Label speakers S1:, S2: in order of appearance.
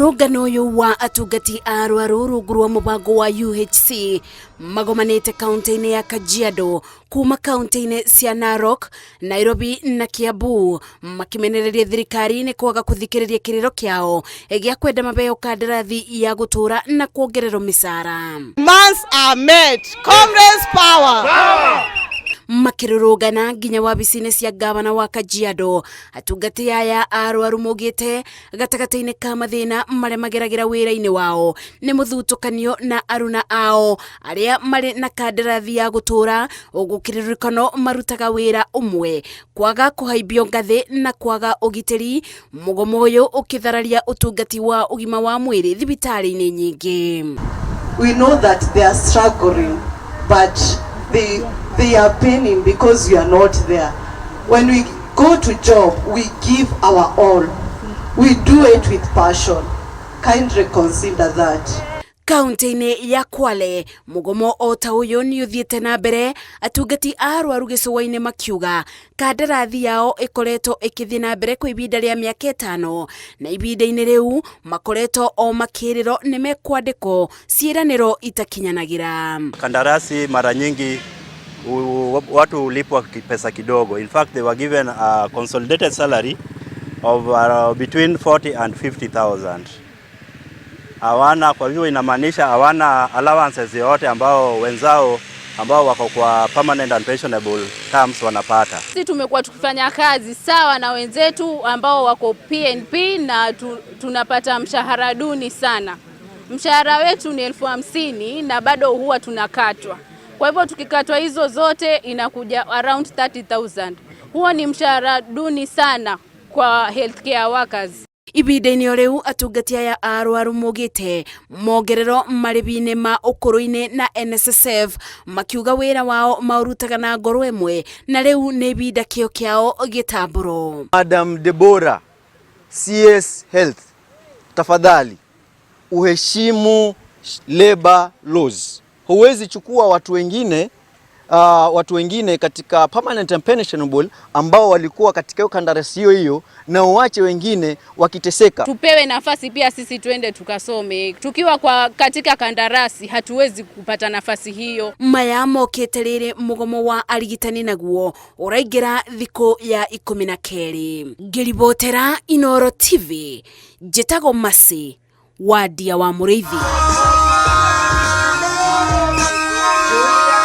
S1: Mũrũrũngano ũyũ wa atungati a arwaru rungu rwa mũbango wa UHC magomanĩte kaunti-inĩ ya Kajiado kuma kaunti-inĩ cia Narok, Nairobi na Kiambu makĩmenereria thirikari nĩ kwaga kũthikĩrĩria kĩrĩro kĩao gĩa kwenda mabeo kandarathi ya gũtũra na kuongererwo mĩcara.
S2: Demands are met. Comrades power.
S1: Makĩrũrũngana nginya wabici-inĩ cia gavana wa Kajiado, atungati aya a arwaru maugĩte gatagatĩ-inĩ ka mathĩna marĩa mageragĩra wĩra-inĩ wao nĩ mũthutũkanio na aruna ao arĩa marĩ na kandarathi ya gũtũra gũkĩririkano marutaga wĩra ũmwe, kwaga kũhaimbio ngathĩ na kwaga ũgitĩri, mũgomo ũyũ ũkĩthararia ũtungati wa ũgima wa mwĩrĩ thibitarĩ-inĩ nyingĩ.
S2: We know that they are struggling, but they are paining because we are not there. When we go to job, we give our all. We do it with passion. Kindly consider that.
S1: Kaunti-inĩ ya Kwale mũgomo o ta ũyũ nĩ ũthiĩte na mbere, atungati a arwaru gĩcũa-inĩ makiuga kandarathi yao ĩkoretwo ĩkĩthiĩ na mbere kwa ihinda rĩa mĩaka 5, na ihinda-inĩ rĩu makoretwo o makĩrĩro nĩ mekwandĩkwo ciĩranĩro itakinyanagĩra.
S3: Kandarasi mara nyingi watu hulipwa pesa kidogo. In fact, they were given a consolidated salary of between 40 and 50,000. Hawana, kwa hivyo inamaanisha hawana allowances yoyote ambao wenzao ambao wako kwa permanent and pensionable terms wanapata.
S4: Sisi tumekuwa tukifanya kazi sawa na wenzetu ambao wako PNP na tunapata mshahara duni sana. Mshahara wetu ni 50,000 na bado huwa tunakatwa. Kwa hivyo tukikatwa hizo zote inakuja around 30,000. Huo ni mshahara duni sana kwa healthcare workers.
S1: Ihinda-inĩ o rĩu atungati aya a arwaru maugĩte mongerero marĩhi-inĩ ma ũkũrũ-inĩ na NSSF, makiuga wĩra wao maũrutaga na ngoro ĩmwe na rĩu nĩ ihinda kĩo kĩao gĩtambũro.
S5: Madam Deborah, CS Health, tafadhali uheshimu labor laws. Huwezi chukua watu wengine katika permanent and pensionable ambao walikuwa katika hiyo kandarasi hiyo hiyo na uache wengine wakiteseka.
S4: Tupewe nafasi pia sisi tuende tukasome. Tukiwa katika kandarasi hatuwezi kupata nafasi hiyo.
S1: Maya mokĩte rĩrĩ mũgomo wa arigitani naguo ũraingĩra thikũ ya 12. Ngĩribotera Inooro TV, njĩtagwo Mercy Wadia wa Mũrĩithi.